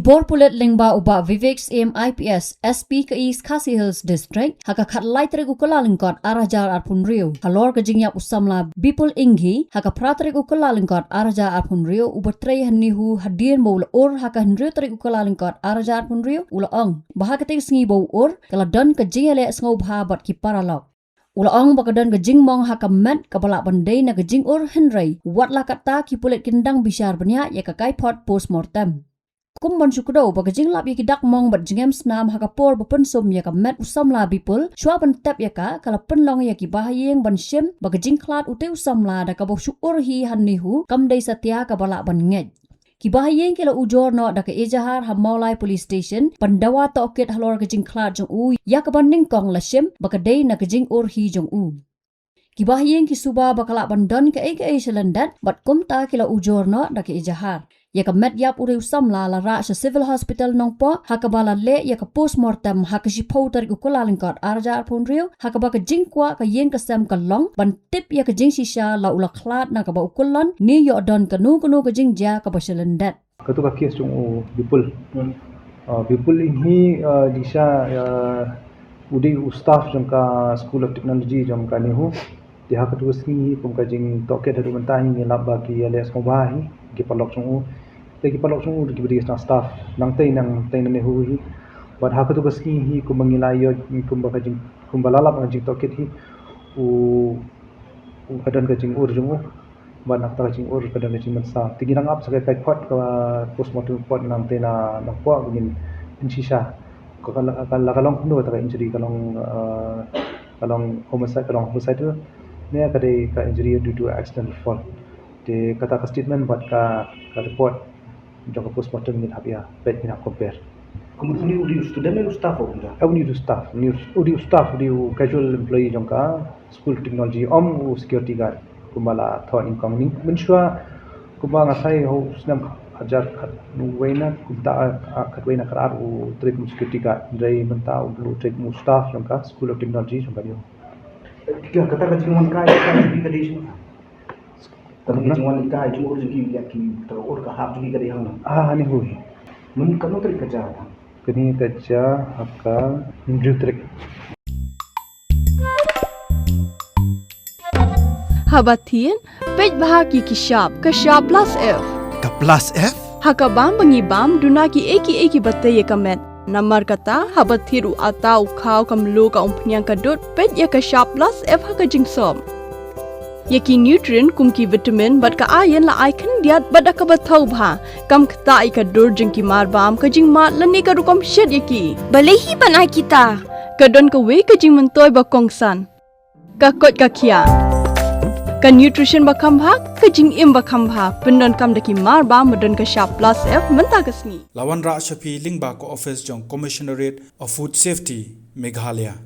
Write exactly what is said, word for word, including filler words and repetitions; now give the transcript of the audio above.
Bor pulit lyngba u Bah Vivek Syiem I P S, S P ka East Khasi Hills District, ha ka khatlai tarik u Kyllalyngkot arhajar arphew hynriew, halor ka jingïap u samla Bipul Enghi, ha ka phra tarik u Kyllalyngkot arhajar arphew hynriew, uba trei ha NEHU hadien ba u la ur ha ka hynriew tarik u Kyllalyngkot arhajar arphew hynriew, u la ong ba ha katei ka sngi ba u ur, ka la don ka jingïaleh sngewbha bad ki paralok. U la ong ba ka don ka jingmong ha ka met kaba lah ban dei na ka jingur, hynrei wat la katta ki pulit kin dang bishar bniah ïa ka kaiphod postmortem. Kum ban shu kdew ba ka jinglap ïa ki dak mong bad jingem snam ha ka por ba pynsum ïa ka met u samla Bipul, shuwa ban tep ïa ka, ka la pynlong ïa ki bahaïing ban shim ba ka jingkhlad utei u samla da kaba u shu ur hi ha NEHU kam dei satia kaba lah ban ngeit. Ki bahaïing ki la ujor noh da ka ejahar ha Mawlai Police Station ban dawa tohkit halor ka jingkhlad jong u, ïa kaba nyngkong la shim ba ka dei na ka jingurhi jong u. Ki bahaïing ki suba ba ka lah ban don kaei kaei sha lyndet, bad kumta ki la ujor noh da ka ejahar. Ïa ka met ïap utei u samla la rah sha Civil Hospital Nongpoh, ha kaba la leh ïa ka postmortem ha ka shiphew tarik u Kyllalyngkot arhajar arphew hynriew, ha kaba ka jingkwah ka ïing ka sem ka long ban tip ïa ka jingshisha la u la khlad na kaba u kyllon, ne ïoh don kano kano ka jingjia kaba sha lyndet. Kato ka kes jong u Bipul. Hmm. Ah, Bipul Enghi, ah, dei shisha, ah, u dei u staff jong ka School of Technology jong ka NEHU. Te ha kato ka sngi hi, kum ka jingtohkit haduh mynta hi, ngi lap ba ki ïaleh sngewbha hi ki paralok jong u. Te ki paralok jong u kiba dei ki staff nangtei, nangtei na NEHU hi. Bad ha kato ka sngi hi, kumba ngi la ïoh, kumba ka jing, kumba la lap ka jingtohkit hi, u, u ka don ka jingur jong u. Bad na kata ka jingur ka don ka jingmynsaw. Te ngi dang ap sa ka kaiphod, ka postmortem report nangtei na Nongpoh, ba ngin pynshisha ka, ka, ka, la ka long kumno kata ka injury, ka long, ah, ka long homicide, ka long homicidal, ne ka dei ka injury due to accidental fall. Te kata ka statement bad ka, ka report jong ka postmortem ngin hap ïa peit, ngin hap compare. Kumno, une u dei u student ne u staff o kumta? Eh, une u dei u staff, une u, u dei u staff, u dei u casual employee jong ka School of Technology, ym u security guard kumba la thoh nyngkong. Ni mynshuwa kumba nga sa ïohi ha u snem hajar khatwei na kumta, ah, khatwei na khatar u trei kum security guard. Hynrei mynta u la trei kum u staff jong ka School of Technology jong ka NEHU. Kata ka jingwan kai ka dei shisha. Kata ka jingwan kai, jingwan jingkai, kata ka ur ka hap jingkai ka dei hangno? Ah, ha NEHU hi. Mynta katno tarik ka jia? Kane ka jia ha ka hynriew tarik. Haba thied, peit bha ïa ki shap, ka shap plus F. Ka plus F? Ha ka bam ba ngi bam, duna kiei kiei kiba tei ïa ka met. Namar kata, haba thied u atta, u khaw, ka mluh, ka umphniang, ka dud, peit ïa ka shap plus F ha ka jingsop. Ïa ki nutrient kum ki vitamin bad ka iron la ai khyndiat bad da kaba thaw bha. Kam ktah ïa ka dur jong ki marbam, ka jingmad lane ka rukom shet ïa ki. Balei hi ban ai kita? Ka don kawei ka jingmyntoi ba kongsan. Ka koit ka khiah. Ka nutrition ba kham bha, ka jingim ba kham bha. Pyndonkam da ki marbam ba don ka shap plus F mynta ka sngi. La wanrah sha phi lyngba ka office jong Commissionerate of Food Safety, Meghalaya.